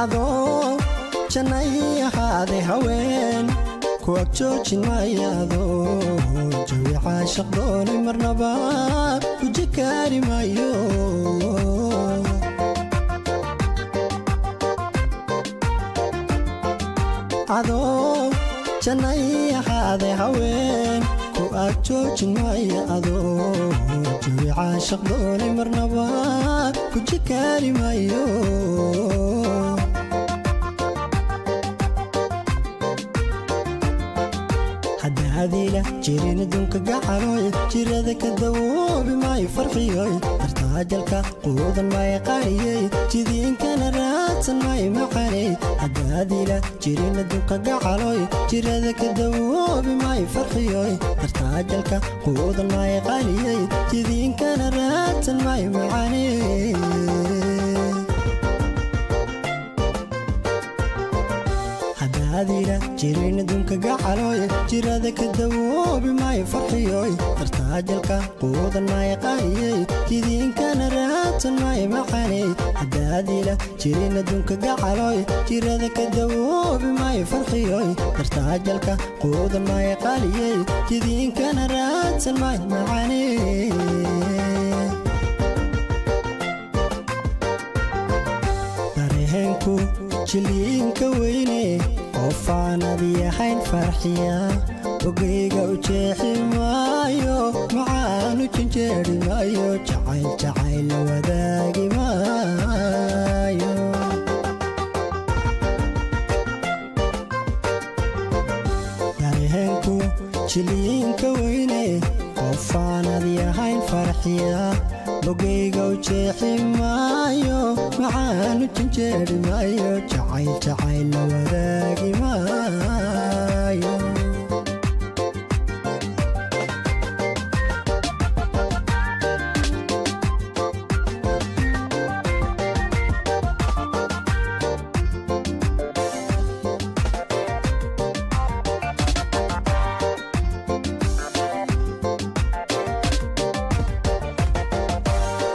Adoo jannay ahaade haween ku ag joojin maayo, adoo jawi caashaq doonay marnaba ku jikaari maayo. Adoo jannay ahaade haween ku ag joojin maayo, adoo jawi caashaq doonay marnaba ku jikaari maayo. Haddaadiila jirin adduunka gacaloy, jirada ka dawoobi maayo farxiyoy, dartaajalka quudan maayo qariyey, jidiinkana raadsan maayo macaney. Haddaadiila jirin adduunka gacaloy, jirada ka dawoobi maayo farxiyoy, dartaajalka quudan maayo qariyey, jidiinkana raadsan maayo macaney. Haddaadiila jirin adduunka gacaloy, jirada ka dawoobi maayo farxiyoy, dartaajalka quudan maayo qariyey, jidiinkana raadsan maayo macaney. Haddaadiila jirin adduunka gacaloy, jirada ka dawoobi maayo farxiyoy, dartaajalka quudan maayo qaliyey, jidiinkana raadsan maayo macaney. Dareenku jiliinka weyne, qofaanad yahayn farxiya, ogeyga u jeexi maayo, macaanu janjeeri maayo, jacayl jacayl la wadaagi maayo. Dareenku jiliinka weyne, qofaanad yahayn farxiya, bogeyga u jeexi maayo, macaanu janjeeri maayo, jacayl jacayl la wadaagi maayo.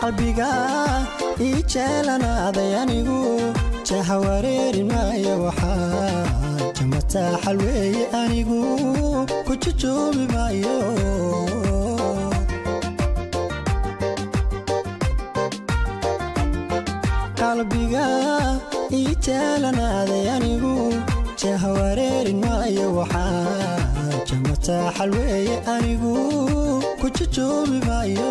Qalbiga ii jeelanaaday anigu jaha wareeri maayo, waxaa jamataaxal weeye anigu ku jujuubi maayo. Qalbiga ii jeelanaaday anigu jaha wareerin maayo, waxaa jamataaxal weeye anigu ku jujuubi maayo.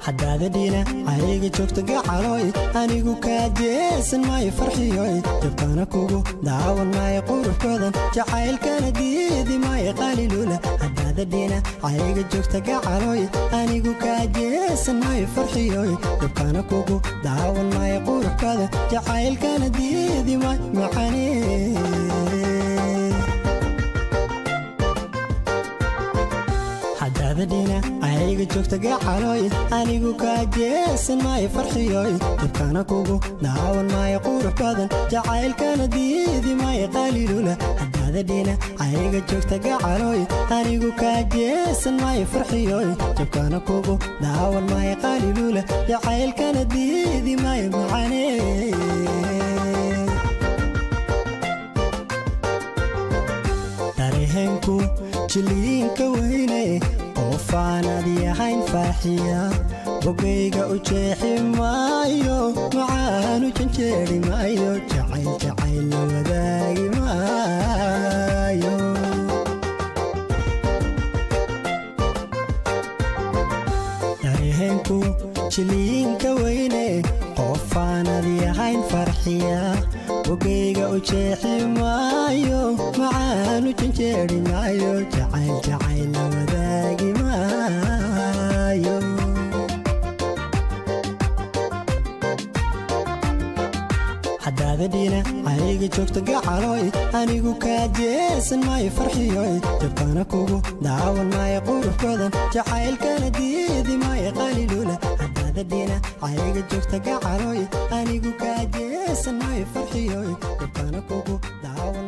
Haddaada dhina cayga joogta gacaloy, anigu kaa jeesan maayo farxiyoy, jabkana kugu daawan maayo qurux badan, jacaylkana diidi maayo qalilula. Haddaada dhina cayga joogta gacaloy, anigu kaa jeesan maayo farxiyoy, jabkana kugu daawan maayo qurux badan, jacaylkana diidi maayo macane. Haddaada dhina cayga joogta gacaloy, anigu kaa jeesan maayo farxiyoy, jabkana kugu daawan maayo qurux badan, jacaylkana diidi maayo qalilula. Haddaada dhina cayga joogta gacaloy, anigu kaa jeesan maayo farxiyoy, jabkana kugu daawan maayo qalilula, jacaylkana diidi maayo macane. Dareenku jiliinka weyne, qofaanad yahayn farxiya, bogayga u jeexi maayo, macaanu janjeeri maayo, jacayl jacayl la wadaagi maayo. Dareenku jiliinka weyne, qofaanad yahayn farxiya, bogayga u jeexi maayo, macaanu janjeeri maayo, jacayl jacayl la wadaagi maayo. Haddaada dhina cayga joogta gacaloy, anigu kaa jeesan maayo farxiyoy, jabkana kugu daawan maayo qurux badan, jacaylkana diidi maayo qalilula. Haddaada dhina cayga joogta gacaloy, anigu kaa jeesan maayo farxiyoy, jabkana kugu daawan